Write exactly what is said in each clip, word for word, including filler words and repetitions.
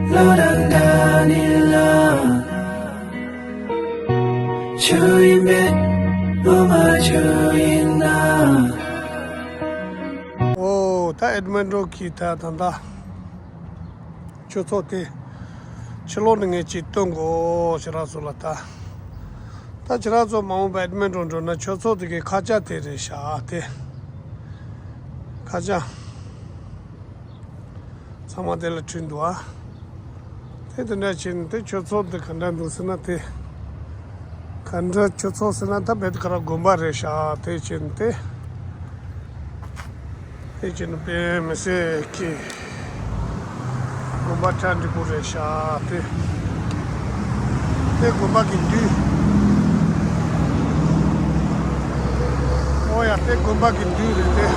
བློ་རང་འདྲ་ནི་ལ། ཆུ་ཡིན་པས་བློ་མ་ཆུ་ཡིན་ན། ཨོ་ད་ཨེཌ་མན་ཊོན་གྱི་ད་ད་ད་ཆོས་ཚོགས་དེ་ཕྱི་ལོགས་ནས་ངས་ཅིག་སྟོན་དགོས་ཁྱེད་རང་ཚོ་ལ། ད་ད་ཁྱེད་རང་ཚོ་མ་འོངས་པ་ཨེཌ་མན་ཊོན་འགྲོ་ན་ཆོས་ཚོགས་དེ་གའི་ཁ་བྱང་དེ་རེད་ཤག་དེ་ཁ་བྱང་། ཚང་མ་དེ་ལ་བྲིས་འདུག་ཨ། དེ་དེ་འདྲ་བྱས་ནས་དེ་ཆོས་ཚོགས་འདི་ག་འདྲ་འདུག་ཟེར་ན། དེ་ག་འདྲ་ཆོས་ཚོགས་ཟེར་ན་ད་བེད་ཁ་ར་དགོན་པ་རེད་ཤག་དེ་བྱས་ནས་དེ་དེ་བྱས་ནས་དཔེ་མི་སྲིད་ཀྱི་དགོན་པ་གྲ་འགྲིག་པོ་རེད་ཤག་དེ་དེ་དགོན་པ་གི་མདུན། ཨོ་ཡ་དེ་དགོན་པ་གི་མདུན་རེད་དེ།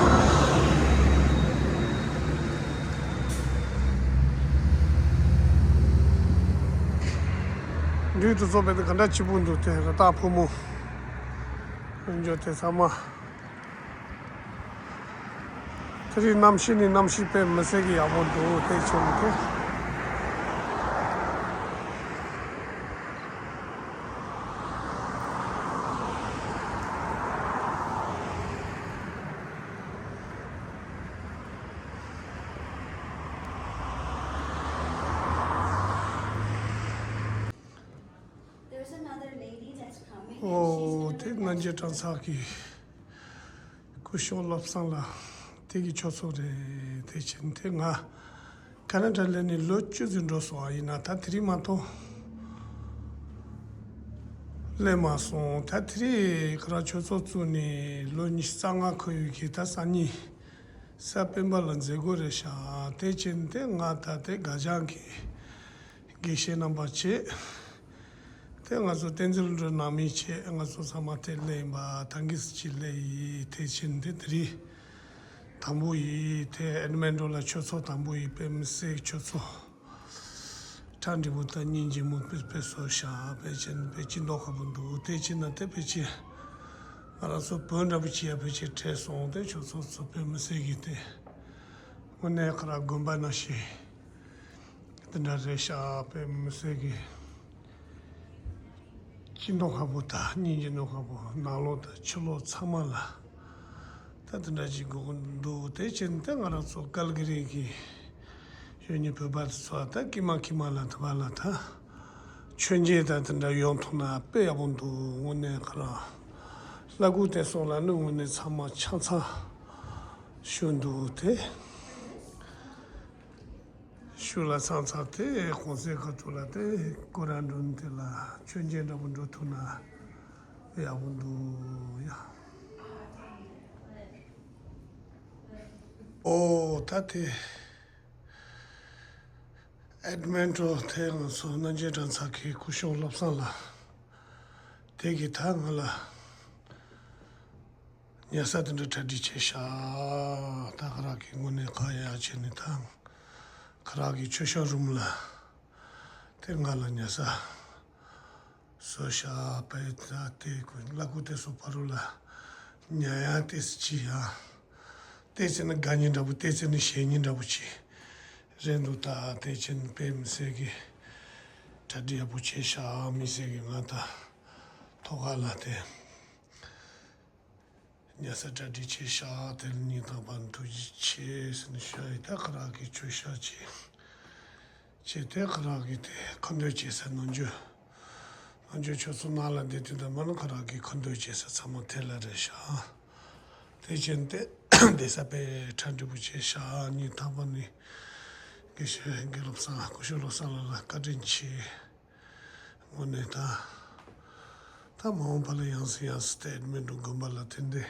མདུན་དུ་ཚོགས་པའི་དེ་ག་འདྲ་སྐྱིད་པོ་འདུག་དེ་རི་དྭགས་ཕོ་མོ་འོན་ཀྱང་དེ་ཚང་མ་དེ་རིང་གནམ་གཤིས་ནི་གནམ་གཤིས་དཔེ་མི་སྲིད་ཀྱི་ཡག་པོ་འདུག་དེ་བྱས་ནས་དེ། There's another lady that's coming and she's ཨོ་gonna དེ་རྣམ་རྒྱལ་གྲྭ་ཚང་གི་སྐུ་ཞབས་བློ་བཟང་ལགས་དེ་གི་ཆོས་ཚོགས་རེད། དེ་བྱས་ནས་དེ་ང་ཁ་ན་ཌ་སླེབས་ནས་ལོ་བཅུ་ཙམ་འགྲོ་སོང་བ་ཡིན་ན་ད་དེ་རིང་མ་གཏོགས་སླེབས་མ་སོང་། ད་དེ་རིང་ཁོ་རང་ཆོས་ཚོགས་བཙུགས་ནས་ལོ་ཉི་ཤུ་རྩ་ལྔ་འཁོར་ཡོད་ཀྱི་ད་སང་ཉིན་གཟའ་སྤེན་པ་ལ་མཛད་སྒོ་རེད་ཤག་དེ་བྱས་ནས་དེ་ང་ད་དེ་དགའ་ལྗང་གི་དགེ་བཤེས་རྣམ་པ་བྱས། དེ་ང་ཚོ་བསྟན་འཛིན་སློབ་གྲྭ་ནང་མི་བྱས། ང་ཚོ་ཚང་མ་དེ་སླེབས་ཡིན་པ་ད་གིན་སུ་ཅིག་སླེབས་ཡིན། དེ་བྱས་ནས་དེ་དེ་རིང་དང་པོ་ཡིན། དེ་ཨེཌ་མན་ཊོན་ལ་ཆོས་ཚོགས་དང་པོ་ཡིན། དཔེ་མི་སྲིད་ཆོས་ཚོགས་གྲ་འགྲིག་པོ་དང་སྙིང་རྗེ་མོ་དཔེ་དཔེ་བཟོས་ཤག་དཔེ་བྱས་ནས་དཔེ་སྐྱིད་མདོག་ཁ་པོ་འདུག་དེ་བྱས་ན་དེ་དཔེ་ཅིག་ང་རང་ཚོ་བོད་འདྲ་པོ་ཅིག་ཡ་དཔེ་ཅིག་དྲན་སོང་། དེ་ཆོས་ཚོགས་ཚོ་དཔེ་མི་སྲིད་ཀྱི་དེ་དངོས་གནས་ཁོ་རང་དགོན་པ་ནང་བཞིན་དེ་འདྲ་རེད་ཤག་དཔེ་མི་སྲིད་ཀྱི་སྐྱིད་མདོག་ཁ་པོ་དང་སྙིང་རྗེ་མདོག་ཁ་པོ་ནང་ལོགས་དང་ཕྱི་ལོགས་ཚང་མ་ལ། ད་དེ་འདྲ་ཅིག་དགོས་ཀྱི་འདུག་དེ་བྱས་ནས་ད་ང་རང་ཚོ་ཀལ་ག་རི་གི་གཞོན་ནུ་བོད་པ་དེ་ཚོ་ད་ཀྱི་མ་ཀྱི་མ་ལ་དེ་བ་ལ་ད་མཆོད་མཇལ་དང་དེ་འདྲ་ཡོང་ཐུབ་ན་དཔེ་ཡག་པོ་འདུག་དངོས་གནས་ཁོ་རང་ལྷ་སྐུ་དེ་སོགས་ལ་ནི་དངོས་གནས་ཚང་མ་ཆ་ཚང་ཞུ་འདུག་དེ། ཤུ་ལ་ཚང་ཚང་དེ་གོང་ས་མཆོག་ལ་དེ་སྐུ་ར་མགྲོན་དེ་ལ་མཆོད་མཇལ་འདྲ་པོ་འགྲོ་ཐུབ་ན་ཡག་པོ་འདུག་ཡ། ཨོ་ད་དེ་ཨེཌ་མན་ཊོན་དེ་ང་ཚོ་རྣམ་རྒྱལ་གྲྭ་ཚང་གི་སྐུ་ཞབས་བློ་བཟང་ལགས་དེ་གི་ད་ང་ལ་ཉལ་ས་དེ་འདྲ་གྲ་སྒྲིག་བྱས་ཤག་ད་ཁོ་རང་གི་ངོས་ནས་ཁ་ཡ་བྱས་ནས་ད་ཁོ་རང་གི་མཆོད་བཤམས་རུམ་ལ་དེ་ང་ལ་ཉལ་ས་བཟོས་ཤག་པས་ད་དེ་ཀུན་བླ་སྐུ་དེ་ཚོ་ཕ་རོལ་ལ་ཉལ་ཡ་ཏོག་ཙམ་ཅིག་ཡ། ཏོག་ཙམ་ནི་དགའ་ཉེ་འདྲ་པོ་ཏོག་ཙམ་ནི་ཞེད་ཉེ་འདྲ་པོ་ཅིག་རེད་འདུག་ད་དེ་ཕྱིན་དཔེ་མི་སྲིད་ཀྱི་གྲ་སྒྲིག་ཡག་པོ་བྱས་ཤག་མི་སྲིད་ཀྱི་ང་ད་ཐོག་ཁ་ལ་དེ་ཉལ་ས་གྲ་སྒྲིག་བྱས་ཤག་དེ་ལ་སྙིང་ཐག་པ་ནས་ཐུགས་རྗེ་ཆེ་ཟེར་ནས་ཞུ་ཡ་ཡིན། ད་ཁོ་རང་གི་མཆོད་བཤམས་བྱས། ཅེས་དེ་ཁོ་རང་གི་དེ་ཁ་འདོན་བྱེད་ས་ནང་འཇུ། ནང་འཇུ་ཆོས་ཚོགས་ནང་ལ་བསྡད་དུས་ད་མ་ན་ཁོ་རང་གི་ཁ་འདོན་བྱེད་ས་ཚང་མ་དེ་ལ་རེད་ཤག་དེ་བྱས་ཏེ་བསྡད་ས་དཔེ་གྲ་སྒྲིག་པོ་བྱས་ཤག་སྙིང་ཐག་པ་ནས་དགེ་བཤེས་དགེ་བློ་བཟང་སྐུ་ཞབས་བློ་བཟང་ལགས་ལ་བཀའ་དྲིན་ཆེ། དངོས་གནས་ད་ད་མ་འོངས་པ་ལ་ཡང་སེ་ཡང་སེ་དེ་ཨེཌ་མན་ཊོན་དགོན་པ་ལ་ཏན་ཏན་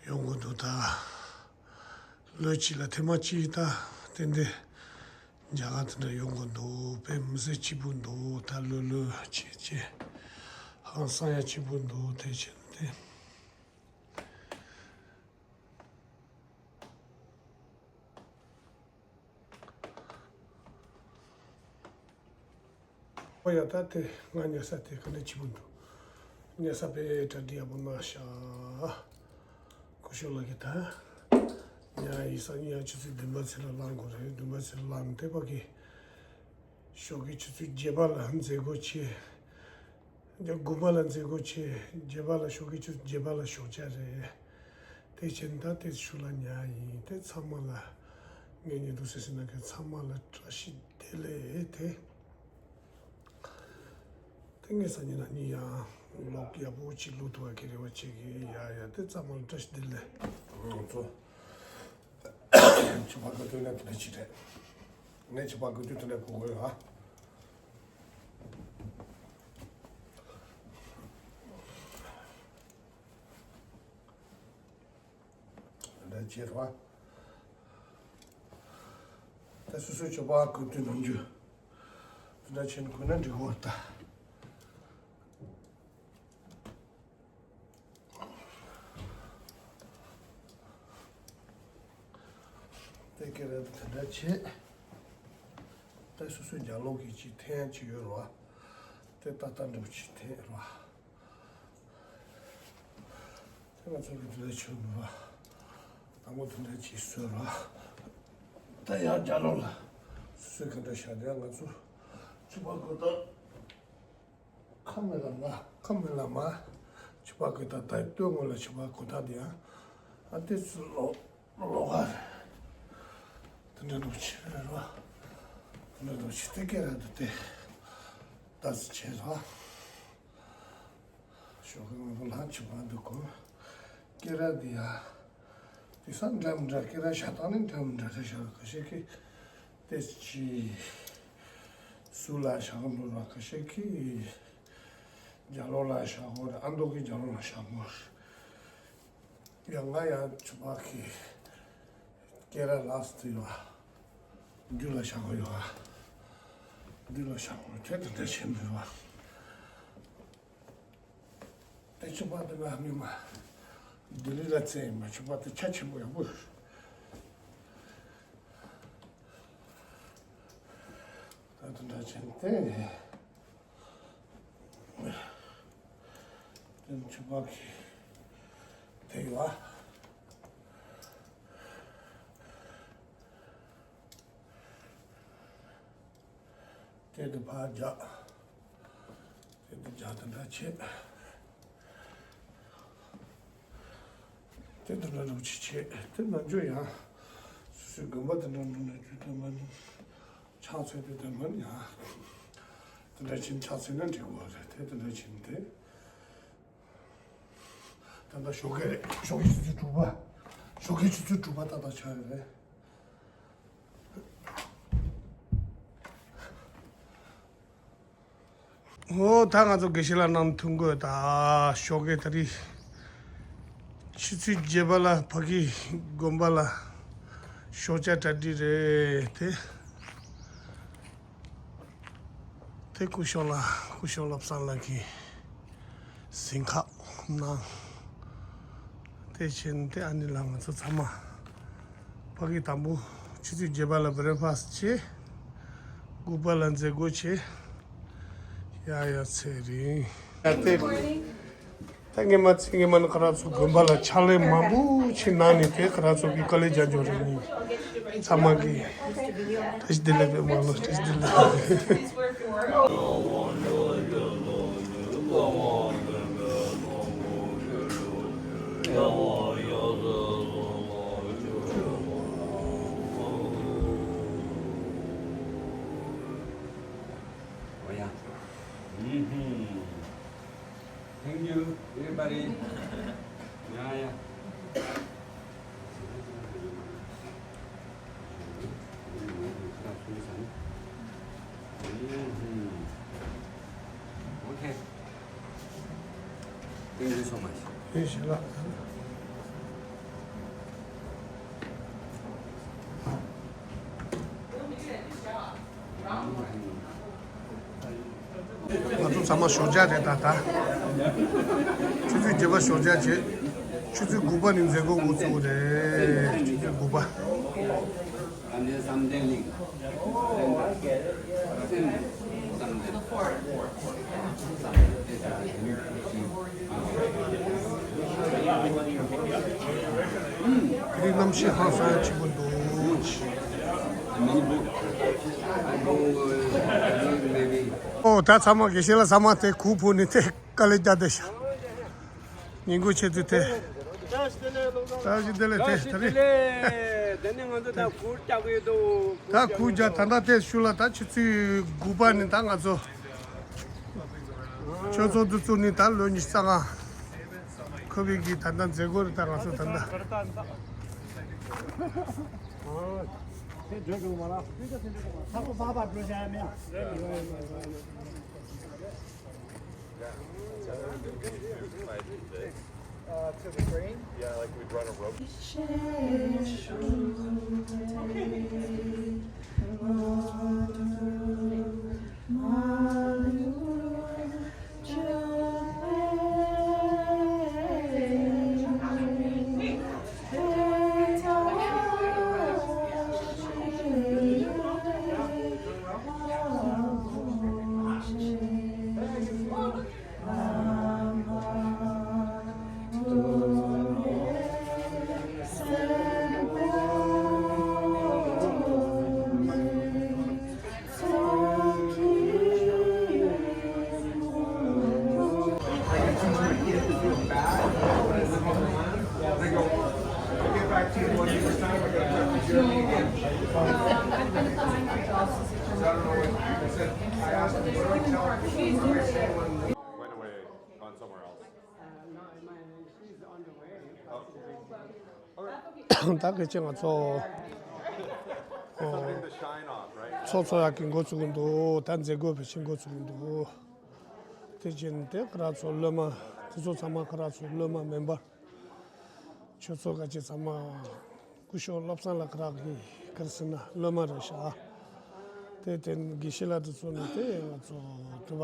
ཡོང་དགོས་འདུག་ད་ལོ་གཅིག་ལ་ཐེངས་མ་གཅིག་ད་ཏན་ཏན་རྒྱ་གར་དེ་འདྲ་ཡོང་དགོས་འདུག་དཔེ་མི་སྲིད་སྐྱིད་པོ་འདུག་ད་ལོ་ལོ་བྱས་བྱས་ཧང་སང་ཡ་སྐྱིད་པོ་འདུག་དེ་བྱས་ཏེ། ཨོ་ཡ་ད་དེ་ང་ཉལ་ས་དེ་ག་འདྲ་སྐྱིད་པོ་འདུག་ཉལ་ས་དཔེ་གྲ་སྒྲིག་ཡག་པོ་གནང་ཤག་སྐུ་ཞབས་ལགས་ཀྱིས་ད་ཉལ་ཡིན་ས་ཉལ་ཆུ་ཚོད་བདུན་པ་ཚེ་ལ་ལངས་དགོས་རེད། བདུན་པ་ཚེ་ལ་ལངས་དེ་བ་གི་ ཞོགས་ཀའི་ཆུ་ཚོད་བརྒྱད་པ་ལ་མཛད་སྒོ་བྱས། དགུ་པ་ལ་མཛད་སྒོ་བྱས། བརྒྱད་པ་ལ་ཞོགས་ཀའི་ཆུ་ཚོད་བརྒྱད་པ་ལ་ཞོགས་ཇ་རེད། དེ་བྱས་ད་དེ་ཤུལ་ལ་ཉལ་ཡིན། དེ་ཚང་མ་ལ་ངས་ཉེ་དུ་སེ་སེ་ན་མཁན་ཚང་མ་ལ་བཀྲ་ཤིས་བདེ་ལེགས། དེ་དེ་ངས་སང་ཉིན་གནངས་ཉིན་ཡང་ལོག་ཡག་པོ་ཅིག་ལུས་ཐུབ་པ་གི་རེ་བ་བྱེད་ཀྱི་ཡིན། ཡ་ཡ་དེ་ཚང་མ་ལ་བཀྲ་ཤིས་བདེ་ལེགས། ང་ཚོ་ཆུ་ཕག་གི་སྟོད་ལས་དེ་འདྲ་ཅིག་རེད། ངས་ཆུ་ཕག་གི་སྟོད་དེ་འདྲ་གོ་གི་ཡོད་ཨ། འདྲ་བྱེད་རོགས། ད་སོ་སོའི་ཆུ་ཕག་གི་སྟོད་ནམ་རྒྱུན་དེ་འདྲ་བྱས་ནས་གོན་ན་འགྲིག་གི་ཡོད་ད། དེ་ག་རེ་དེ་འདྲ་བྱེད། ད་སོ་སོའི་རྒྱབ་ལོགས་ཀྱི་ཅིག་འཐེན་ཡག་ཅིག་ཡོད་རེད་བ། དེ་ཏག་ཏག་འདྲ་པོ་ཅིག་འཐེན་རེད་བ། དེ་ང་ཚོ་གི་དེ་འདྲ་བྱེད་མི་བ། དང་པོ་དེ་འདྲ་ཅིག་བཟོས་རེད་བ། ད་ཡང་རྒྱབ་ལོགས་ལ་སོ་སོའི་ག་འདྲ་བཞག་དེ་ང་ཚོ་ཆུ་ཕག་གི་ད། ཁ་མེད་ལ་མ། ཁ་མེད་ལ་མ། ཆུ་ཕག་གི་ད་ད་སྟོད་ངོས་ལ་ཆུ་ཕག་གི་ད་དེ་ཡང་། ཨ་དེ་ཚོ་ལོག་ལོག་ག་རེད། དེ་འདྲ་འདུག་ཆེ་རེད་རོ། དེ་འདྲ་འདུག་ཆེ་དེ་སྐད་ར་འདུག་དེ། ད་སི་ཆེ་རོ། ཞོགས་ཀ་ང་ཚོ་ལྷ་ཆུ་ཕག་འདུག་གོ། སྐད་ར་འདི་ཡ། དེ་ས་འདྲ་མི་འདྲ་སྐད་ར་བཞག་སྟངས་ནི་འདྲ་མི་འདྲ་རེད་ཤག་ཁ་ཤས་ཀྱིས་ཏེ་ཅི་སུ་ལ་བཞག་གི་འདུག་ར། ཁ་ཤས་ཀྱིས་རྒྱ་ལོ་ལ་བཞག་གོ་རེད། ཨ་མདོ་གི་རྒྱ་ལོ་ལ་བཞག་གོ་རེད། ཡང་ང་ཡང་ཆུ་ཕག་གི་སྐད་ར་ལགས་སུ་ཡོད་ཨ། རྒྱུ་ལ་བཞག་གོ་ཡོད་ཨ། རྒྱུ་ལ་བཞག་གོ་རེད། དེ་དེ་འདྲ་བྱེད་མི་རུང་ཨ། དེ་ཆུ་ཕག་དེ་ང་མི་མ། ལྡི་ལི་ལ་བཙལ་ཡིན་པ། ཆུ་ཕག་དེ་ཆ་ཆེན་པོ་ཡག་པོ་རེད། ད་དེ་འདྲ་བྱས་ཏེ། དེ་ཆུ་ཕག་གི་དེ་ཡོད་ཨ། དེ་དུ་ཕར་རྒྱག་དེ་དུ་རྒྱག་དེ་འདྲ་བྱེད། དེ་དུ་འདྲ་འདྲ་བྱེད་བྱེད། དེ་ནང་ཆོས་ཡང་སོ་སོའི་དགོན་པ་དེ་འདྲ་འགྲོ་ན་རྒྱུ་དེ་མ་ནི་ཕྱག་འཚལ་དེ་དེ་མ་ནི་ཡང་དེ་འདྲ་བྱེད། ཕྱག་འཚལ་ན་འགྲིག་གོ་རེད། དེ་དེ་འདྲ་བྱེད་དེ། ད་ལྟ་ཞོགས་ཀས་རེད། ཞོགས་ཀའི་ཆུ་ཚོད་དྲུག་པ། ཞོགས་ཀའི་ཆུ་ཚོད་དྲུག་པ་ཏག་ཏག་ཆགས་ཡོད་རེད། འོ་ད་ང་ཚོ་དགེ་བཤེས་ལགས་ནང་ཐུག་དགོས། ད་ཞོགས་ཀས་ད་རེས་ཆུ་ཚོད་བརྒྱད་པ་ལ་ཕ་གི་དགོན་པ་ལ་ཞོགས་ཇ་གྲ་སྒྲིག་རེད་དེ། དེ་སྐུ་ཞབས་ལ་སྐུ་ཞབས་བློ་བཟང་ལགས་ཀྱི་གཟིམ་ཁང་ནང་། དེ་བཞིན་དེ་ཨ་ནི་ལ་ང་ཚོ་ཚང་མ་ཕ་གི་དང་པོ་ཆུ་ཚོད་བརྒྱད་པ་ལ་བྷི་རེག་ཕ་སི་བྱས། དགུ་པ་ལ་མཛད་སྒོ་བྱས། ཡ་ཡ་ཚེ་རིང་། ད་ངེད་མ་ཚེ་ངེད་མ་ནི་ཁ་ར་ཚོ་དགོན་པ་ལ་ཕྱག་ལས་མང་པོ་ཕྱིན་གནང་ནས། དེ་ཁ་ར་ཚོ་གི་དཀའ་ལས་རྒྱག་འཇོག་རེད། ནི་ཚང་མ་གི་བཀྲ་ཤིས་བདེ་ལེགས་པའི་མ་ལོ། བཀྲ་ཤིས་བདེ་ལེགས། Oh, yeah. Mm-hmm. Thank you, everybody. Yeah, yeah. Mm-hmm. Okay. Thank you so much. ཡིན་ཞེས་ལགས། ང་ཚོ་ཚང་མ་ཞོགས་ཇ་རེད་ད་ལྟ། ཆུ་ཚོད་བརྒྱད་པ་ཞོགས་ཇ་བྱས། ཆུ་ཚོད་དགུ་པ་ནས་མཛད་སྒོ་འགོ་བཙུགས་རེད། ཆུ་ཚོད་དགུ་པ། དེ་རིང་གནམ་གཤིས་ཧང་སང་ཆེན་པོ་འདུག། Many book. I go, uh, ད་ཚང་མ་དགེ་བཤེས་ལགས་ཚང་མ་དེ་གུར་ཕུབ་ནས་དེ་དཀའ་ལས་རྒྱག་བསྡད་ཤག་ཉིན་གུང་ཆེད་དུ་དེ། བཀྲ་ཤིས་བདེ་ལེགས་ལོ། བཀྲ་ཤིས་བདེ་ལེགས། དེ་ད་རེས་དེ་ནས་ང་ཚོ་ད་གུར་རྒྱག་གི་ཡོད་དོ། ད་གུར་རྒྱག་ད་ལྟ་དེ་ཤུལ་ལ་ད་ཆུ་ཚོད་དགུ་པ་ནས་ད་ང་ཚོ་ཆོས་ཚོགས་འདི་བཙུགས་ནས་ད་ལོ་ཉི་ཤུ་རྩ་ལྔ་འཁོར་བའི་གི་ད་ལྟ་མཛད་སྒོ་རེད། ད་ང་ཚོ་ད་ལྟ། Uh, to the green? Yeah, like we'd run a rope. Went away, gone somewhere else. ད་གལ་ཆེ་ང་ཚོ་Something to shine off, right? ཚོགས་འཚོགས་ཡག་གི་འགོ་ཚུགས་ཀྱི་འདུག་ད་མཛད་སྒོ་ཕལ་ཆེར་འགོ་ཚུགས་ཀྱི་འདུག་དེ་བཞིན་དེ་ཁོ་རང་ཚོ་སློབ་མ་དེ་ཚོ་ཚང་མ་ཁོ་རང་ཚོ་སློབ་མ་མིན་པར་ཆོས་ཚོགས་ག་ཅེ་ཚང་མ་སྐུ་ཞབས་བློ་བཟང་ལགས་ཁོ་རང་གི་ག་རེ་ཟེར་ན་སློབ་མ་རེད་ཤག་དེ་དེ་དགེ་བཤེས་ལགས་དེ་ཚོ་ནི་དེ་ང་ཚོ་དེ་བ་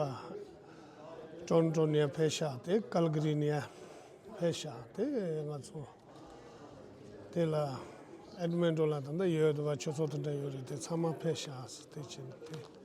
ཊོ་རོན་ཊོ་ནས་ཕེབས་ཤག་དེ་ཀལ་ག་རི་ནས་ཕེབས་ཤག་དེ་ང་ཚོ་དེ་ལ་ཨེ་ཌི་མོན་ཊོན་ལ་ད་ལྟ་ཡོད་དེ་བ་ཆོས་ཚོགས་དེ་འདྲ་ཡོད་རེད། དེ་ཚང་མ་ཕེབས་ཤག་དེ་བྱས་ནས་དེ།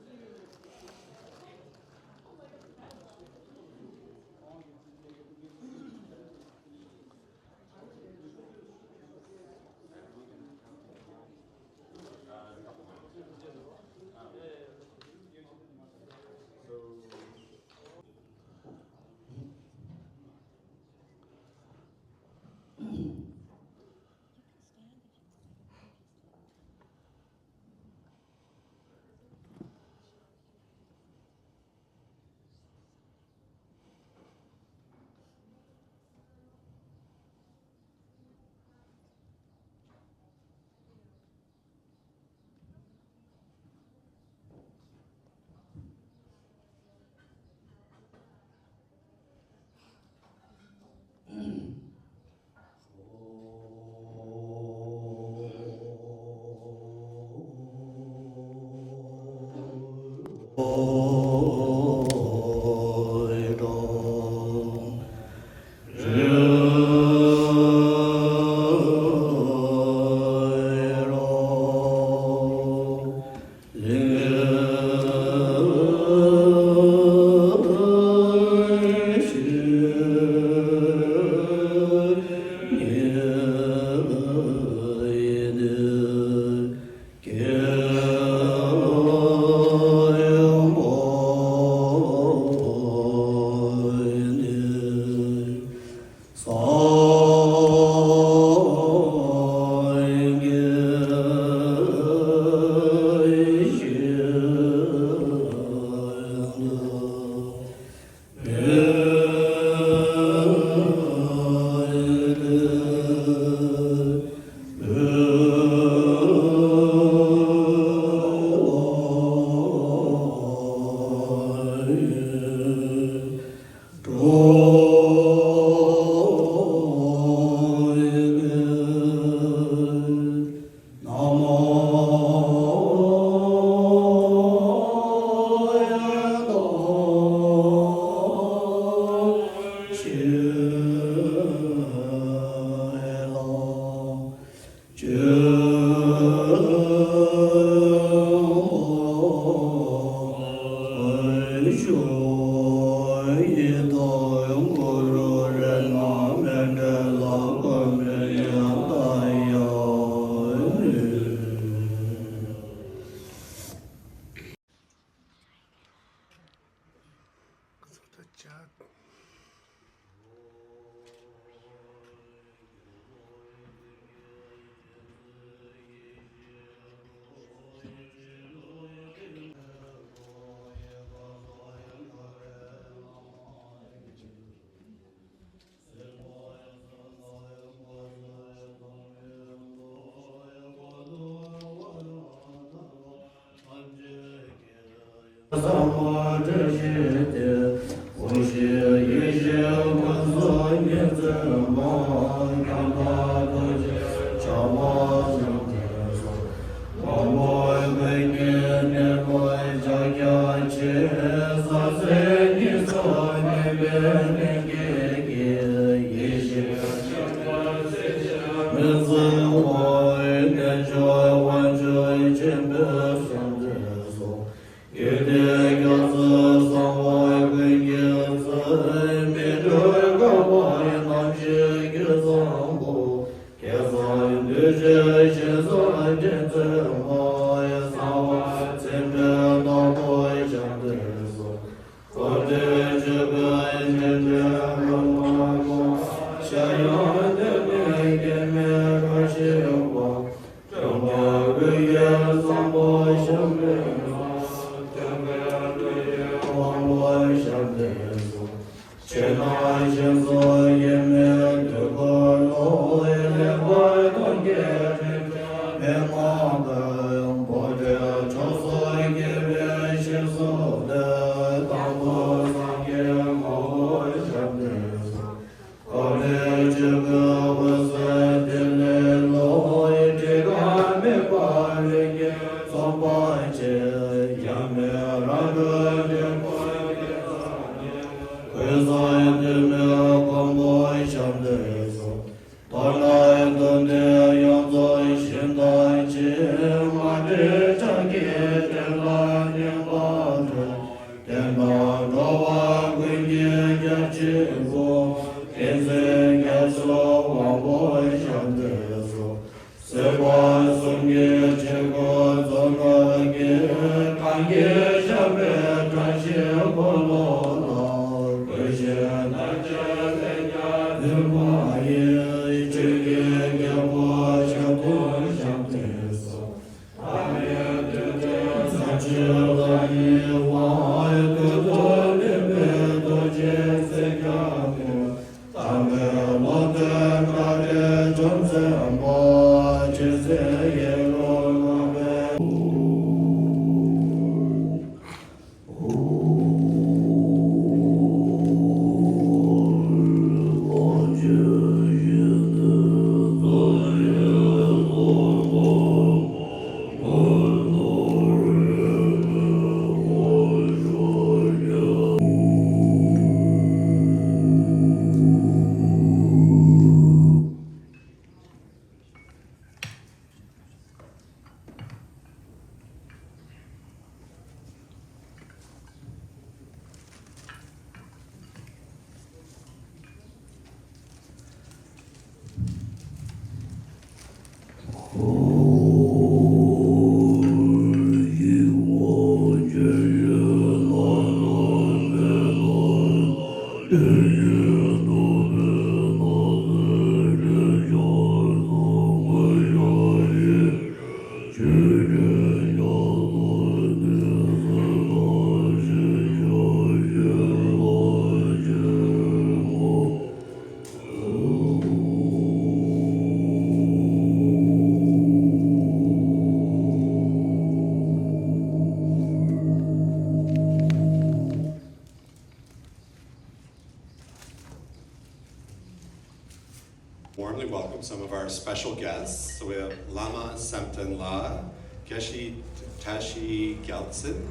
Warmly welcome some of our special guests. So we have Lama Samten La, Geshe Tashi Gyaltsen,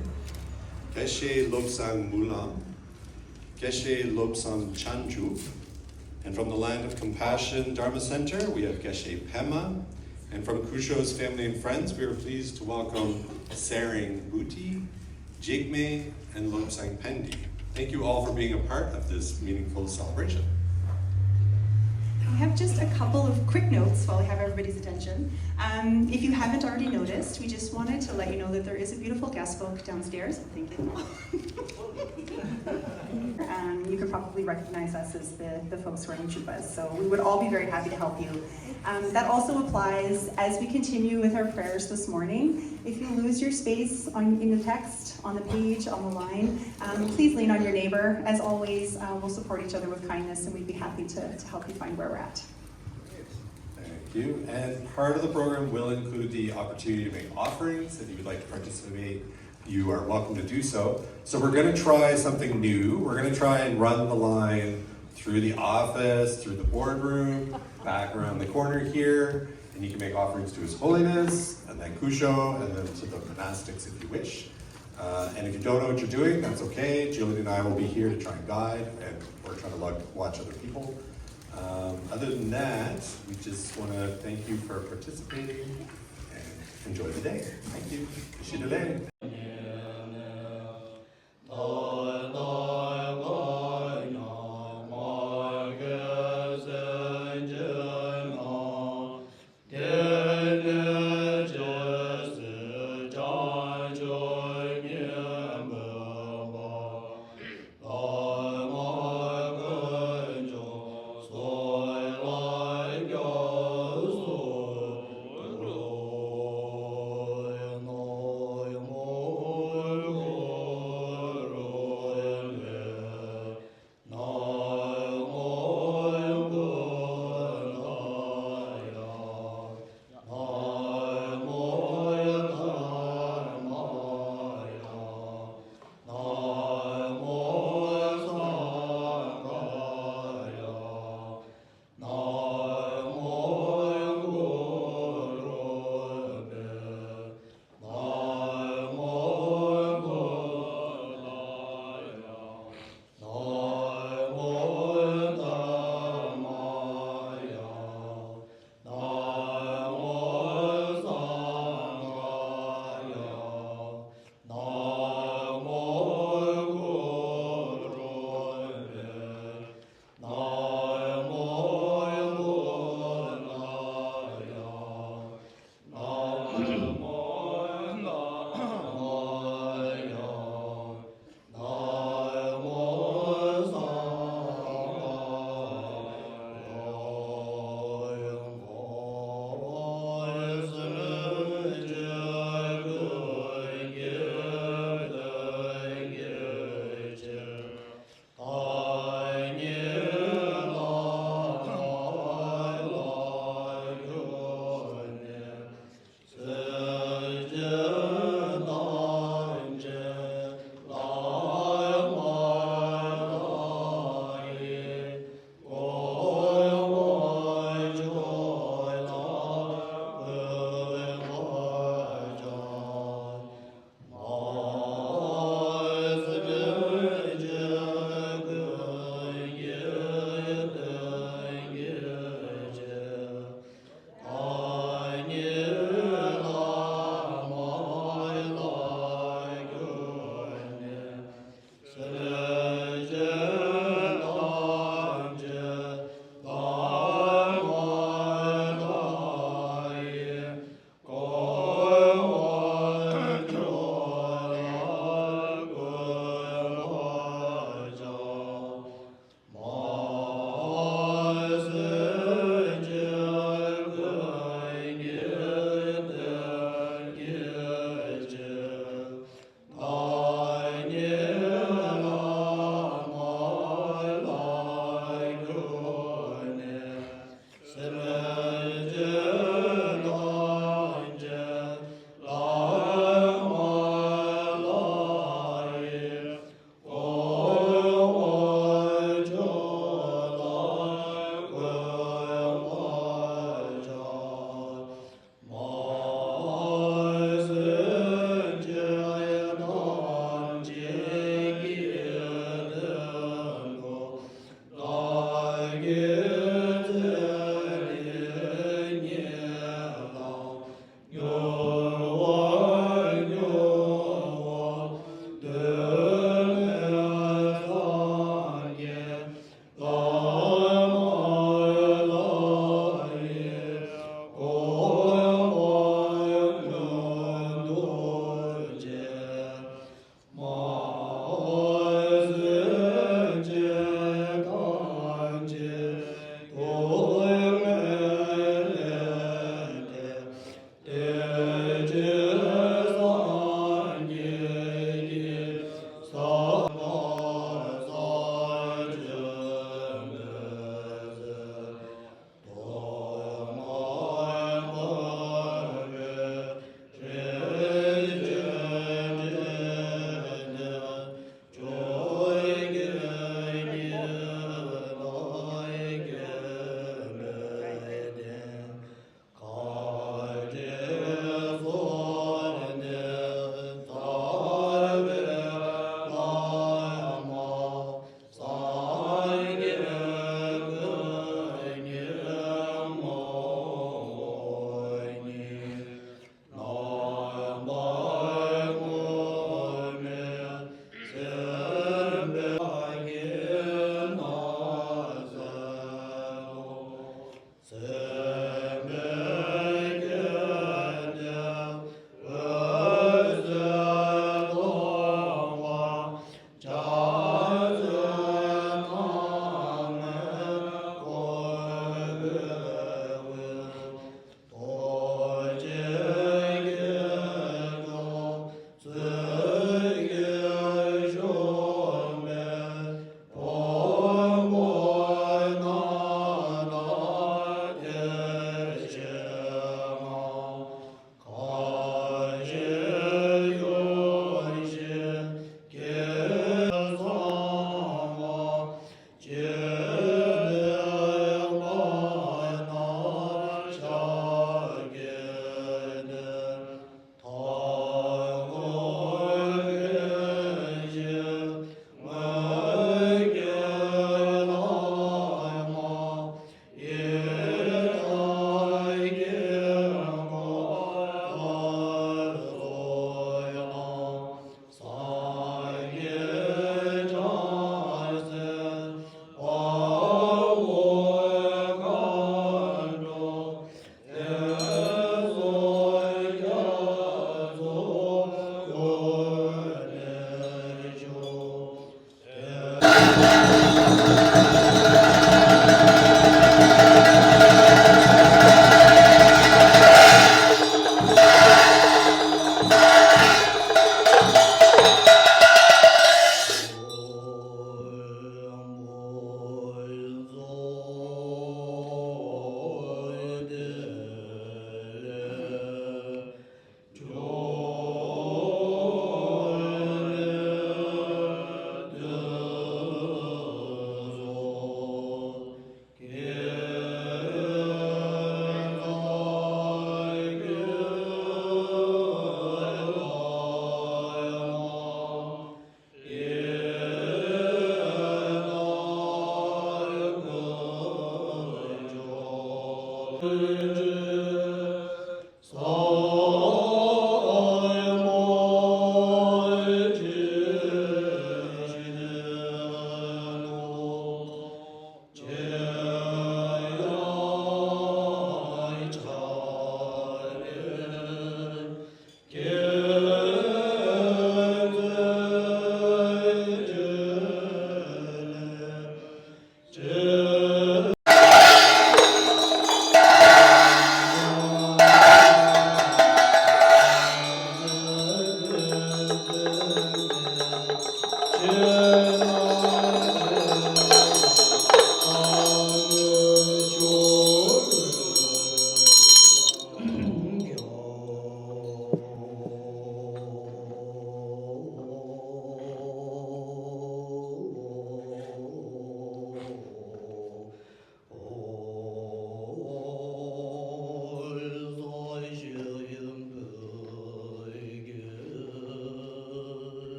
Geshe Lobsang Mulam, Geshe Lobsang Chanjuk, and from the Land of Compassion Dharma Center, we have Geshe Pema, and from Kusho's family and friends, we are pleased to welcome Sering Buti, Jigme, and Lobsang Pendi. Thank you all for being a part of this meaningful celebration. I have just a couple of quick notes while we have everybody's attention. Um, if you haven't already noticed, we just wanted to let you know that there is a beautiful guest book downstairs. Thank you. Um, you could probably recognize us as the, the folks who are in Chupas, so we would all be very happy to help you. Um, that also applies as we continue with our prayers this morning. If you lose your space on, in the text, on the page, on the line, um, please lean on your neighbor. As always, uh, we'll support each other with kindness, and we'd be happy to, to help you find where we're at. Thank you. And part of the program will include the opportunity to make offerings. If you would like to participate, you are welcome to do so. So we're going to try something new. We're going to try and run the line through the office, through the boardroom, back around the corner here, and you can make offerings to His Holiness, and then Kusho, and then to the monastics if you wish. Uh, and if you don't know what you're doing, that's okay. Julian and I will be here to try and guide, and we're trying to lo- watch other people. Um, other than that, we just want to thank you for participating and enjoy the day. Thank you. Shidale.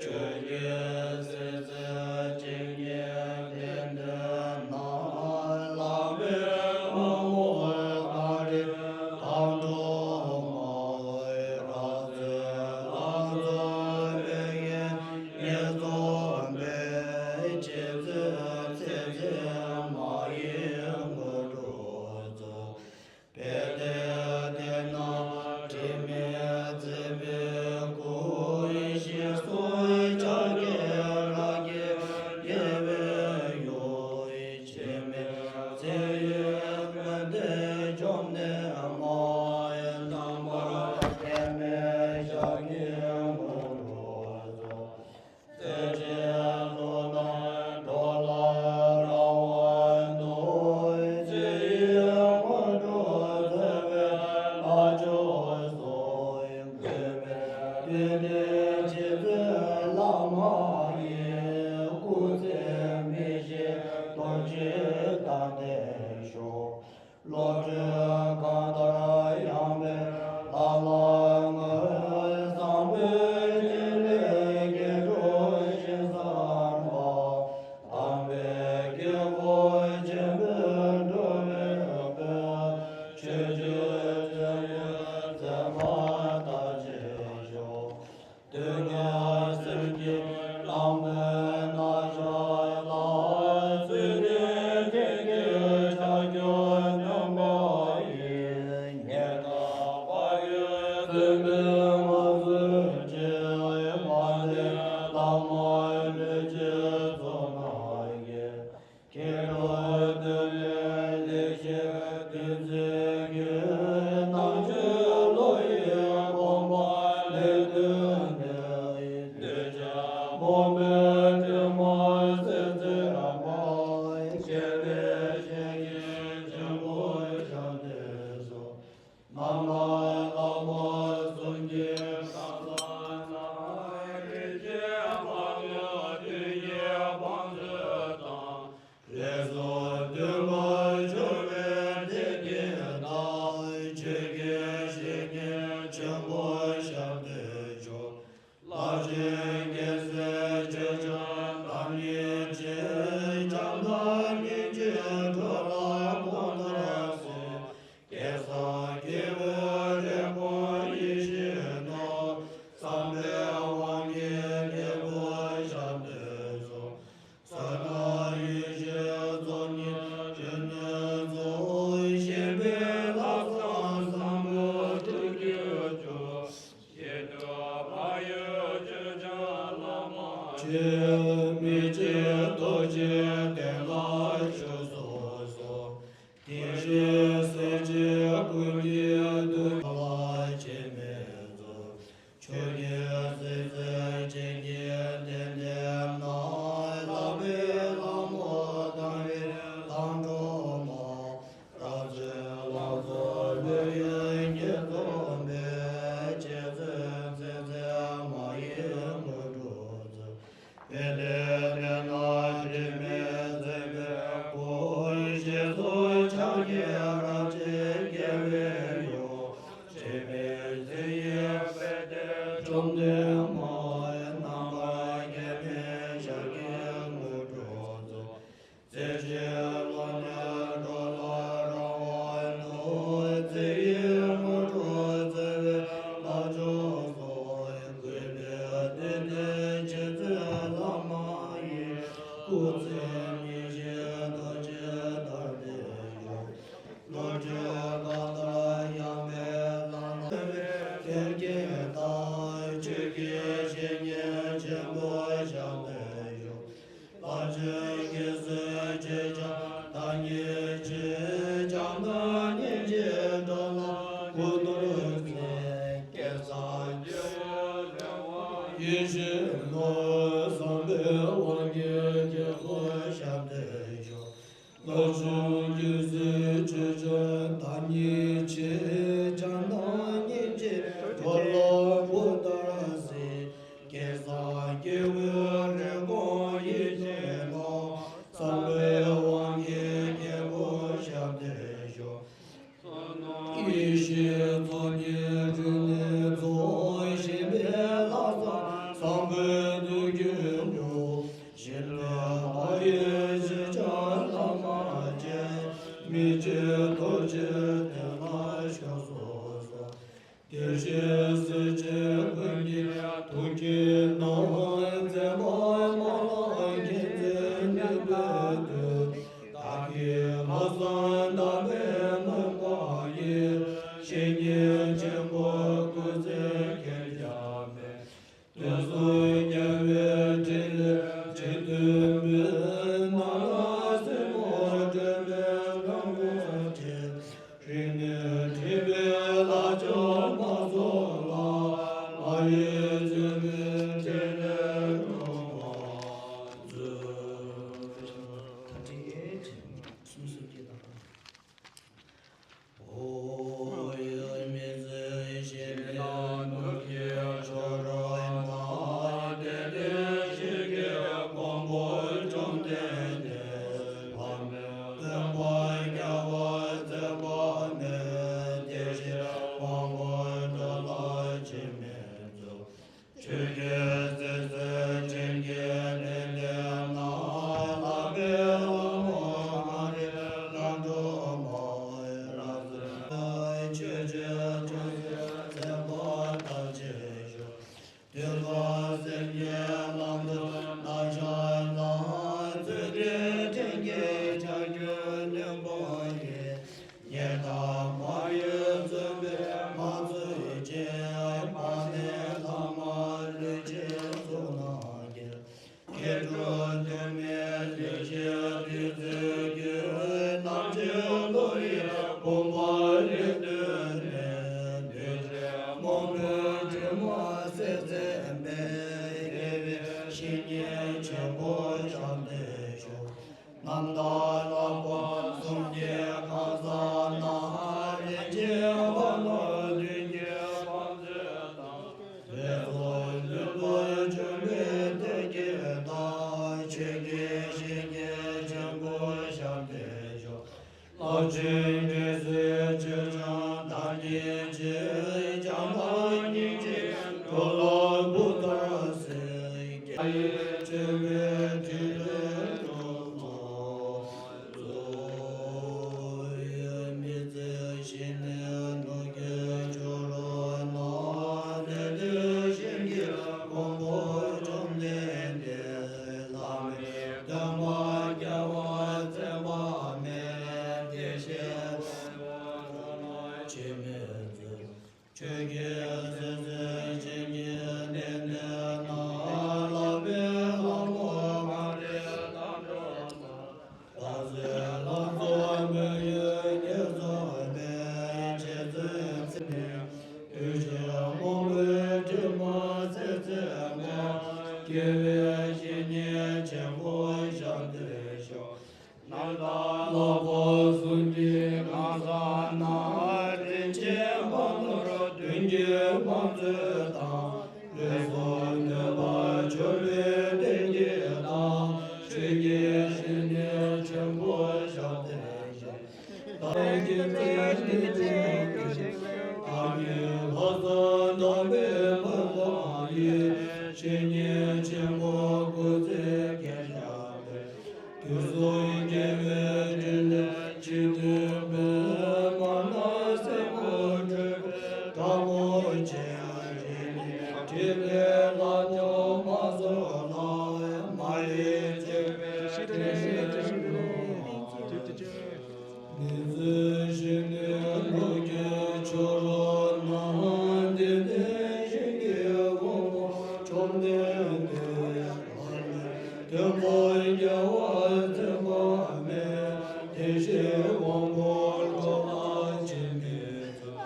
ཆོས་ཀྱི་སྲིད་རྩེ་བཅས་ཀྱི་སྟེང་དུ་ན། བླ་མའི་དབང་པོ་ཨ་རི་དང་སྒྲོལ་མ། རབ་ཏུ་ལག་རྩལ་པའི་ཉེར་འཛོམས་པའི། རྗེ་བཙུན་ཚེ་ཚེ་མ་ཡི་དངོས་གྲུབ་སྩོལ། བས་ཏེ་དེ་ན་དྲི་མེད་བརྩེ་བའི་སྐུ། ཞེས་སོགས་ཕྱག་རྒྱའི་རབ་རྒྱས་རྒྱལ་བའི་ཡུམ། འཆི་མེད་ཚེ་ཡི་དཔལ་ལྡན་འབྱུང་གནས་མ། དམ་པ་འབྲལ་མེད་ཞབས་ཀྱི་དངོས་གྲུབ་སྩོལ། རྩེ་གཅིག་ཏུ་ན་འགྲོ་ལ་རང་དབང་དུ། ཚེ་ཡི་དངོས་གྲུབ་སྩོལ་བའི་ལྷ་མཆོག་གསུམ། གུས་པས་འདུད་ནས་རྗེ་བཙུན་བླ་མ་ཡི། སྐུ་ཚེ་མི་ཤིགས་རྡོ་རྗེའི་བདག་ལྡན་ཤོག། བློ་གྲོས་གང་ལྟར་ཡངས་པའི་ལག་ལ་བསྔོ། བཟང་པོའི་ཐིག་ལེ་སྐྱེ་འགྲོ་ཞིང་བསམ་པ། དམ་པའི་དཀྱིལ་འཁོར་ཆེན་པོའི་འགྲོ་བའི་དཔལ། ཆོས་ཀྱི་བརྩོན་འགྲུས་མཛད་པ་མཐར་ཕྱིན་ཤོག། དུས་ངན་སེམས་ཀྱི་གླང་པོའི་རྣམ་གཞག་ལ། བཙུན་ནས་དེང་གི་ཕྱག་རྒྱར་གནོན་པ་ཡི། ཉེས་དང་བག་ཡོད་བཙུན་པས་མ་བཟོད་ཅིང་། དཔལ་ལྡན་བླ་མ་ལུས་ཀྱི་ཚོགས་རྣམས་ཀྱིས། ཁྱེད་དང་བསྟུན་པའི་ལེགས་བཤད་བདུད་རྩིའི་རྒྱུན། ནང་ཆོས་བློ་ཡི་དགོངས་པ་ལས་བཏུས་ནས། གདུལ་བྱ་ཕོངས་པའི་དྲི་མ་སེལ་མཛད་པ། ཞི་བའི་ཞལ་གྱི་འཆང་བུ་ཞབས་བརྟན་སོགས། རྣམ་པ་ལྷག་པ་གསུམ་གྱི་གང་ཟག་རྣམས། རིགས་ཀྱི་ཕ་རོལ་ཏུ་ཡི་བང་མཛོད་དང་། ལས་གསུམ་འདུས་པ་འཆོལ་བའི་ཐེག་ཆེན་དང་། ཆོས་ཀྱི་བཤེས་གཉེན་ཆེན་པོ་ཞབས་བརྟན་ཤོག། ལྷ་ཆེན་རྒྱལ་སྲས་ཆོས་སྐྱོང་དམ་ཅན་ཆེ། བྱམས་དང་སྙིང་རྗེས་འགྲོ་ལ་གང་མཐར་གསོལ། སྐལ་བཟང་སྐྱེས་བུ་རེ་སྐོང་ཡིད་བཞིན་ནོར། བསམ་པའི་དབང་གིས་སྐྱེས་བུ་ཞབས་བརྟན་སོགས། བསོད་ནམས་ཡེ་ཤེས་ཚོགས་གཉིས་ཆོས་ཉིད་རྫོགས། གཤེགས་པའི་ལྷ་བསངས་བཟང་པོ་སྤྲུལ་གྱུར་ཅིག། ཞིང་དུ་བག་ཡོད་ཆོས་ཀྱང་བླ་མ་མཆོད། མི་ཕྱེད་རྡོ་རྗེ་གདན་ལ་བཞུགས་སུ་གསོལ། དེ་བཞིན་སྲས་བཅས་ཀུན་གྱི་དུས་ལ་ཁྱད་མེད་རྫོགས། ཆོས་ཀྱི་སྲིད་རྩེ་ཅན་གྱི་གདན་འདྲེན་ན། བླ་མའི་ལྷ་མོ་དམ་པའི་ལྷ་སྒྲོལ་མ། རབ་བརྩེ་ལང་ཚོ་ལྷོད་ཡངས་ཉེར་འཛོམས་པའི། རྗེ་བཙུན་ཚེ་ཚད་མ་ཡི་དངོས་གྲུབ་སྩོལ། བས་ཏེ་དེ་ན་དྲི་མེད་བརྩེ་བའི་སྐུ། ཞེས་སོགས་ཕྱག་རྒྱའི་རབ་རྒྱས་རྒྱལ་བའི་ཡུམ། འཆི་མེད་ཚེ་ཡི་དཔལ་ལྡན་བཅོམ་ལྡན་ རྣམ་པར་རྒྱལ་བའི་ཞབས་ཀྱི་དངོས་གྲུབ་སྩོལ། རྩེ་གཅིག་ལོ་ནས་འགྲོ་ལ་རང་དབང་ལུགས། རྩེ་ཡི་དངོས་གྲུབ་སྩོལ་བའི་ལྷ་མཆོག་སོགས། གུས་པས་བཏུད་དེ་མཆོད་བརྗོད་བླ་མ་ཡི། སྐུ་ཚེ་ཉི་ཤུ་རྡོ་རྗེ་ལྟར་བརྟན་ཤོག། བློ་གྲོས་གང་དག་ཡངས་པའི་ལམ་སྣ། དེར་སྐྱེས་དང་ཆོས་ཀྱི་བཤེས་གཉེན་ཆེན་པོ་ཞབས་བརྟན་ཤོག། ལྷ་ཆོས་དགེ་ཚུལ་ཆོས་སྐྱོང་བདག་ཉིད་ཆོས། བྱམས་དང་སྙིང་རྗེས་འགྲོ་ལ་མགོ་ཐོག་འཛིན། སྐལ་བཟང་སྐྱེ་བོའི་རེ་བ་ཡིད་བཞིན་ནོར། བསམ་པའི་དབང་གིས་དཀྱིལ་འཁོར་ཞབས་བརྟན་ཤོག། ལྷ་ཆོས་དགེ་ཚུལ་ཆོས་སྐྱོང་བདག་ཉིད་ཆོས། བྱམས་དང་སྙིང་རྗེས་འགྲོ་ལ་མགོ་ཐོག་འཛིན། སྐལ་བཟང་སྐྱེ་བོའི་རེ་སྐོང་ཡིད་བཞིན་ནོར། བསམ་པའི་དབང་གིས་དཀྱིལ་འཁོར་ཞབས་བརྟན་ཤོག། ཡེ་ཤེས་ཚོགས་ཀྱི་རྒྱུ་ནི་རྫོགས། ཞེན་པའི་ལྷག་བསམ་བཟང་པོས་དུས་རྒྱུན་འགྲུབ། ཞི་ལྷག་མ་ཡིན་ཞི་བྱ་ལྷ་མ་བཅས། མི་མཇེད་རྡོ་རྗེ་གདན་ལ་བཞུགས་སུ་གསོལ། བདེ་གཤེགས་སྲས་བཅས་ཀུན་གྱི་ཐུགས་ཀྱི་ནང་། མཛད་པ་མ་ལགས་མཁྱེན་བརྩེ་ནུས་པའི་མཐུས། བདག་གི་ལྷག་བསམ་དག་པའི་སྨོན་པ་ཡིས། བཤེས་གཉེན་ཆེན་པོ་སྐུ་ཚེ་རྒྱས་བསྐྱངས་པའི། དུས་གསུམ་རྒྱལ་བའི་ཕྲིན་ལས་རྗེ་བཙུན་པོས། ནང་ལ་སྲིན་མོ་སྒྲོལ་མའི་ལྷ་མགོན་ཆེ། རིག་གནས་འབྲེལ་བའི་ལྷ་མཆོག་མ་ཚོགས་ལ། ལྷ་ཡི་བཙུན་མོའི་ཕྲིན་ལས་སྒྲུབ་པར་མཛོད། ད་ཁྲིད་ཡེ་ཆེ་གསུམ་གསུམ་གྱི་དང་། ཨོ་ཡ། མི་བརྗེད་ཞི་བདེ་ནོར་གྱི་ཆོ་འཕྲུལ་སྣང་། དེ་ལྟའི་ཞིང་གི་མགོན་པོ་བཅོམ་ལྡན་འདས། ལྷ་མིའི་སྟོན་པ་རྒྱལ་བ་ཚེ་དཔག་མེད། བདེ་གཤེགས་དབང་པོ་འགྲོ་ལ་འཆི་མེད་མཛོད། ཆོས་ཀྱི་སྲིད་རྩེར་བྱིན་གྱིས་བརླབས་ནས་ན། ལྷ་མིའི་ལྷ་མོ་མ་རིག་ལྷ་འགྲོ་མ། རབ་གསལ་ཆོས་ཀྱི་ཐུགས་སྲས་མཛད་པ་དག་ཅེས་ཞུ། དུས་འཁོར་སེམས་ཀྱི་ལམ་དུ་བདག་ཕྱག་ན། བརྩོན་འགྲུས་སྤྲིན་གྱི་ལྕགས་ཀྱུས་བསྣུན་པ་ཡིས། ཉེར་ཐག་མ་གཡུགས་བཙུན་པས་མ་ཚུགས་ཅིང་། དཔག་མེད་ལྷག་མ་ལུས་ཀྱིས་ཚུགས་གནང་གིས། སྐྱེ་འགྲོ་དུས་མིན་ལུས་ཀྱི་བདུད་རྩིས་འགུལ། རྣམ་མཁྱེན་ཀླུ་ཡི་བུམ་པ་རིགས་བདུན་ནས། འདུས་བྱས་མང་པོའི་དྲི་མ་སེལ་མཛད་པའི། རྒྱལ་བའི་བཤེས་གཉེན་ཆེན་པོ་ཞབས་བརྟན་ཤོག། རྣམ་དག་ལྷ་པ་གསུམ་གྱི་ཁང་བཟང་ན། རིན་ཆེན་དཔལ་ནོར་བདུན་གྱི་བང་མཛོད་དང་། ལས་ཚོགས་ལུས་པོ་གྱོན་པའི་གཏེར་གྱི་དང་། ཆོས་ཀྱི་བཤེས་གཉེན་ཆེན་པོ་ཞབས་བརྟན་ཤོག། ལྷ་ཆེན་དགེ་ཚུལ་ཆོས་སྐྱོང་བདག་ཉིད་ཆོས། བྱམས་དང་སྙིང་རྗེས་འགྲོ་ལ་མགོ་ཐོག་འཛིན། ལྷ་ཡི་བཅོས་མའི་ཕྲིན་ལས་སྒྲུབ་པར་མཛོད། མི་བརྗེད་ཞི་གནས་ནོར་གྱི་ཆོ་འཕྲུལ་སྣང་། དེ་ལྟའི་ཞིང་གི་མགོན་པོ་བཅོམ་ལྡན་འདས། ལྷ་མིའི་སྟོན་པ་རྒྱལ་བ་ཚེ་དཔག་མེད། བདེ་གཤེགས་དབང་པོ་འགྲོ་ལ་འཆི་མེད་མཛོད། ཆོས་ཀྱི་སྲིད་རྩེར་བྱིན་གྱིས་བརླབས་ནས་ན། ལྷ་མིའི་ལྷ་མོ་མ་རིག་ལྷ་འགྲོ་མ། ལྷ་མཛེས་ལྷ་ཚོགས་མོས་གུས་ཉེར་འཚོ་བའི། རྗེ་བཙུན་ཚེ་ནི་འདུས་བྱས་མང་པོའི་དྲི་མ་སེལ་མཛད་པ། རྒྱལ་བའི་བཤེས་གཉེན་ཆེན་པོ་ཞབས་བརྟན་ཤོག། རྣམ་དག་ལྷ་པ་གསུམ་གྱི་ཁང་བཟང་ན། རིན་ཆེན་དཔལ་ནོར་བདུན་གྱི་བང་མཛོད་དང་། ལུས་སྲོག་གནོད་པ་བྱོལ་བའི་གཏེར་གྱི་དང་། ཆོས་ཀྱི་བཤེས་གཉེན་ཆེན་པོ་ཞབས་བརྟན་ཞིང་། བདག་གི་བཙན་ནི་ཅན་གྱི་ཞིང་། བདག་གི་ལྷག་བསམ་དག་པའི་སྨོན་ལམ་ཡིས། བཤེས་གཉེན་ཆེན་པོ་སྐུ་ཚེ་རྒྱས་བཞག་པའི། དུས་གསུམ་རྒྱལ་བའི་དྲིན་ལས་ཆེས་མཐོན་པའི། མ་ཎ་སེར་པོ་སྤྲོས་པའི་དྲག་པོ་ཆེ། རིག་གནས་ཕྲིན་ལས་ལྷ་མོ་མ་ཚོགས་ལ། མ་ཡེངས་བྱས་པའི་དྲིན་ལས་ཆེས་མཐོན། མི་བརྫུན་གཞི་ནས་ལོ་རྒྱུས་ཆོས་རབ་རྣམས། དད་ལྡན་ཞིང་གི་དབང་པོ་བཅོམ་ལྡན་འདས། སྟོན་པ་རྒྱལ་བ་ཚད་མེད། བདེ་གཤེགས་དབང་པོ་འགྲོ་ལ་འཆི་མེད་གཙུག།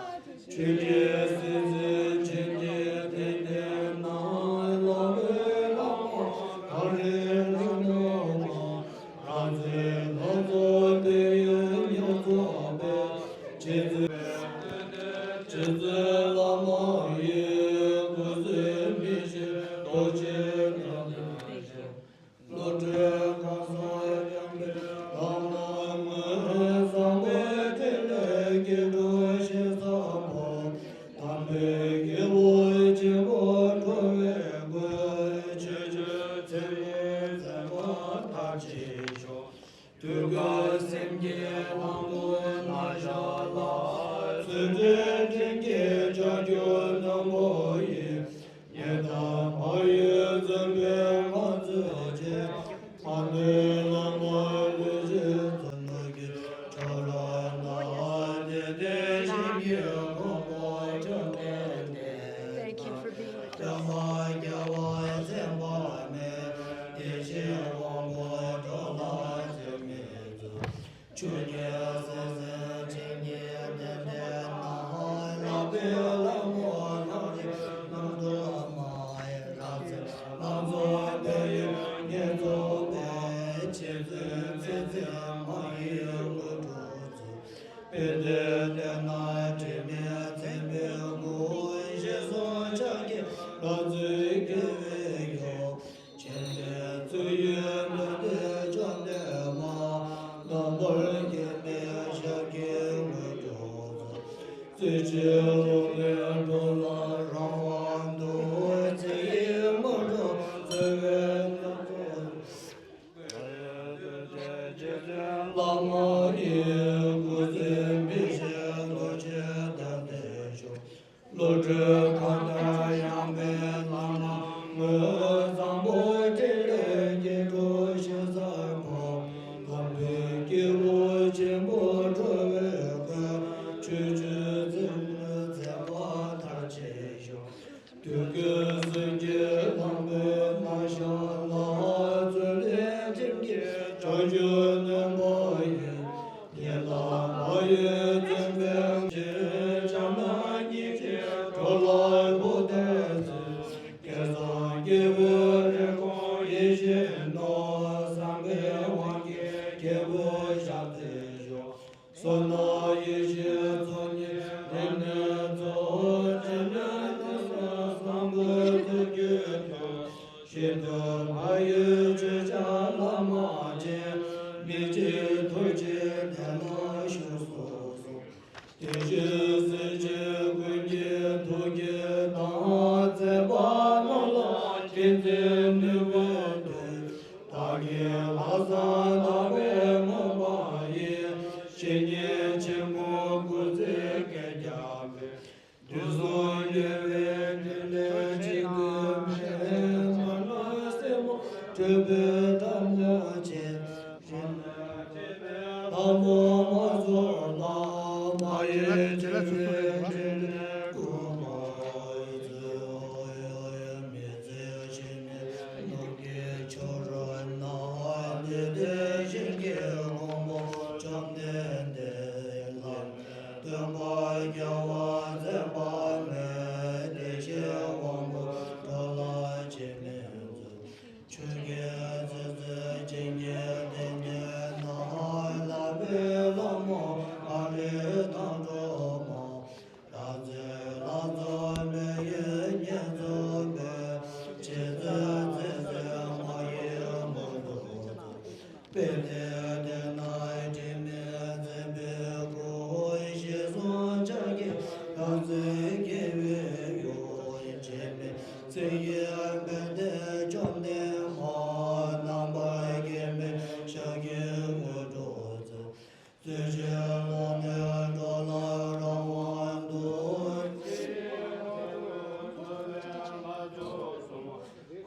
ཆོས་ཀྱི་སྲིད་རྩེར་བྱིན་གྱིས་བརླབས་པའི་ནང་། ལྷ་མོའི་ལྷ་མོ་གངས་རིའི་རི་ནས་མར། རང་ཚོའི་ལྷ་ཚོགས་དཔལ་ཡོན་ཉེར་ཚོགས་པའི། རྗེ་བཙུན་རྗེ་བཙུན་བླ་མ་ཡི། སྐུ་ཚེ་མི་ཤིགས་རྡོ་རྗེ་ལྟར་བརྟན་ཅིང་། བློ་གྲོས་གང་ཟག་ཡངས་པའི་ལམ་སྣ་ངོས། བཟང་པོའི་ཕྲིན་ལས་སྐྱེ་འགྲོ་ཞིང་བཟང་པོ། དམ་པའི་སྐྱེས་བུ་ཆེན་པོར་འགྲོ་བའི་སྒོ། ཆོས་སྤྱོད་ཚུལ་ཁྲིམས་མཛད་པ་མཐར་ཕྱིན་ཤོག། དུས་ཀུན་སེམས་ཀྱི་གླང་པོ་རྣ་ཤོག་ལ། བརྩོན་འགྲུས་སྤྲིན་གྱི་ལྕགས་ཀྱུ་རྣོན་པོ་ཡིས། ཉི་ཟླ་བག་ཡོད་བརྩོན་པས་མ་བཙུན་ཅིང་། མ་ནུས་ལྷ་མོ་ལུས་ཀྱི་བརྩོན་འགྲུས་ཀྱིས། ཁྲོ་རོ་ནགས་དེར་བསྟན་ཞིང་གི་མགོན་པོ་བཅོམ་ལྡན་འདས། Thank you for being with us. སྟོན་པ་རྒྱལ་བ་ཚད་མེད། བདེ་གཤེགས་དབང་པོ་འགྲོ་ལ་འཆི་མེད་གཙུག། ཆོས་ཀྱི་སྲིད་རྩེར་བྱིན་གྱིས་བརླབས་པའི་ནང་། ལྷག་པའི་ལྷ་མོ་ལྷ་རིགས་རྣམ་དྲུག་མ། རང་ཚོགས་ལྷ་ཚོགས་དཔལ་ཡོན་ཉེར་ཚོགས་པའི། རྗེ་བཙུན་ཚེ་བརྟན་མ་ཡི་སྐུ་དྲུང་གཙུག། དཔལ་ལྡན་གནས་ན་དྲི་མེད་མཛེས་པའི་སྐུ། ཞེས་སོགས་ཕྱག་རྒྱའི་ལྷ་མཛོད་རྒྱལ་བའི་ཡུམ། མཁྱེན་པའི་ཚུལ་ཡོད་མུན་པའི་བཅོམ་ལྡན་མ། རྣམ་པར་རྒྱལ་བའི་ཞབས་ཀྱི་དངོས་གྲུབ་སྩོལ། རྩེ་གཅིག་རླུང་ལས་འགྲོ་ལ་རང་དབང་དུ། ཚེ་ཡི་མུན་ཁྲོད་འཚོ་བའི་རྣམ་རྟོག་རྗེ་བཙུན་བླ་མ་ཡི། སྐུ་ཚེ་མི་ཤིགས་རྡོ་རྗེ་ལྟར་བརྟན་ཤོག། བློ་གྲོས་གང་དག་ཡངས་པའི་ལམ་སྣ་ངོས། བཟང་པོའི་ཕྲིན་ལས་སྐྱེ་འགྲོ་ཞིང་བཟང་པོ། དམ་པའི་སྐྱེས་བུ་ཆེན་པོར་འགྲོ་བའི་སྒོ། ཆོས་སྤྱོད་ཚུལ་ཁྲིམས་མཛད་པ་མཐར་ཕྱིན་ཤོག། དུས་ཀུན་སེམས་ཀྱི་གླང་པོ་རྣ་ཤོག་ལ། བརྩོན་ལྡན་སེམས་ཀྱི་ལྕགས་ཀྱུ་རྣོན་པོ་ཡིས། ཉི་ཟླ་བག་ཡོད་བརྩོན་པས་ཕྱིར། བྱམས་སྙིང་རྗེའི་ཁྲོ་ལོ་བུ་དེ་ཚོས། སྐལ་བཟང་སྐྱེས་བུའི་རེ་སྐོང་ཡིད་བཞིན་ནོར། བཟང་པོའི་དབང་གིས་སྐྱེས་བུ་ཞབས་འདེགས་ཞུ། བསོད་ནམས་ཡེ་ཤེས་ཚོགས་གཉིས་ལྡན་ནས་ཚོགས། ཕྱི་སྣོད་ནི་བསམ་པའི་ཐུགས་རྒྱུད་དུ། ཤིན་ཏུ་བག་ཡོད་ཆོས་ཀྱི་ལམ་མ་ཆེན། མི་འཇིགས་ཐུགས་རྗེའི་གདན་ལ་བཞུགས་སུ་གསོལ། དེ་བཞིན་སྲས་བཅས་ཀུན་གྱི་ཐུགས་བསྐྱེད་དང་། མཛད་པ་རྣམས་ལ་མཁྱེན་བརྩེ་ནུས་པའི་མཐུས། བདག་གི་ལྷག་བསམ་དག་པའི་མོས་པ་ཡིས། བཤེས་གཉེན་ཆེན་པོ་སྐུ་ཚེ་བསྐལ་བརྒྱར་སྤེལ། དུས་གསུམ་རྒྱལ་བའི་དྲིན་ལས་གཅིག་ཏུ་མེད། མ་ཎི་སེར་པོ་སྤྲོས་པའི་དྲག་པོ་ཆེ། ལྷ་མོ་མ་ཚོགས་ལ། མ་ཡེངས་བྱ་བའི་ཕྲིན་ལས་སྐུལ་མ་མཛད། མི་བརྫུན་ཞི་གནས་ནོར་གྱི་ཆོས་རབ་རྣམས། དད་ལྡན་ཞིང་གི་དབང་པོ་བཅོམ་ལྡན་འདས། བླ་མེད་སྟོན་པ་རྒྱལ་བ་ཚད་མེད། བདེ་གཤེགས་དབང་པོ་འགྲོ་ལ་འཆི་མེད་གཙུག། ཆོས་ཀྱི་སྲིད་རྩེར་བྱིན་གྱིས་བརླབས་པའི་ནང་། ལྷག་པའི་ བཅོམ་ལྡན་འཁོར་རྣམ་པར་མཁྱེན་པའི་ཞབས་ཀྱི་སྐུ་སྤྲུལ་ཚེ། སྲིད་ཞིའི་ལྷོ་ནས་འགྲོ་ལ་རང་དབང་དུ།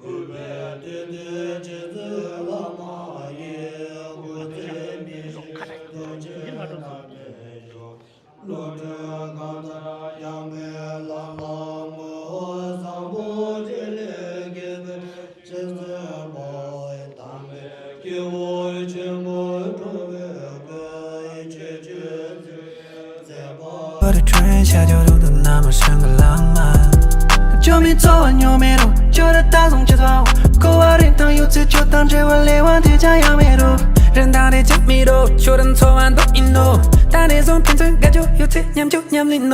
གུས་པས་བསྟོད་དེ་རྗེ་བཙུན་བླ་མ་ཡི། སྐུ་ཚེ་མི་ཤིགས་རྡོ་རྗེ་རྣམ་པའི་མཆོག་བློ་གྲོས་གང་དག་ཡངས་པའི་ལམ་ལ་ངོ་། བཟང་པོ་སྤྱོད་ལས་སྐྱེས་པའི་ཆེས་མཛེས་པ། དམ་པའི་སྐྱེ་བོ་ཆེན་པོ་འགྲོ་བའི་སྐུ། ཆོས་སྤྱོད་མཛད་པ། བར་དྲན་ཤ་ཇོ་རུ་དུ་ན་མ་ཤང་ག་ལང་མ། ཇོ་མི་ཚོ་བ་ཉོ་མེ་རུ་ཇོ་ར་ད་སོང་ཅི་ཐོ། ཀོ་བ་རིན་ཐང་ཡོད་ཚེ་ཇོ་དང་འབྲེལ་བ་ལེ་བ་དེ་ཅང་ཡང་མེ་རུ། རིན་ཐང་དེ་ཅང་མེ་རུ་ཇོ་ར་ཚོ་བ་འདོ་ཨིན་ནོ། ད་ནས་བཟུང་ཕན་ཚུན་དགའ་ཇོ་ཡོད་ཚེ་མཉམ་ཇོ་མཉམ་ལིན་ནོ།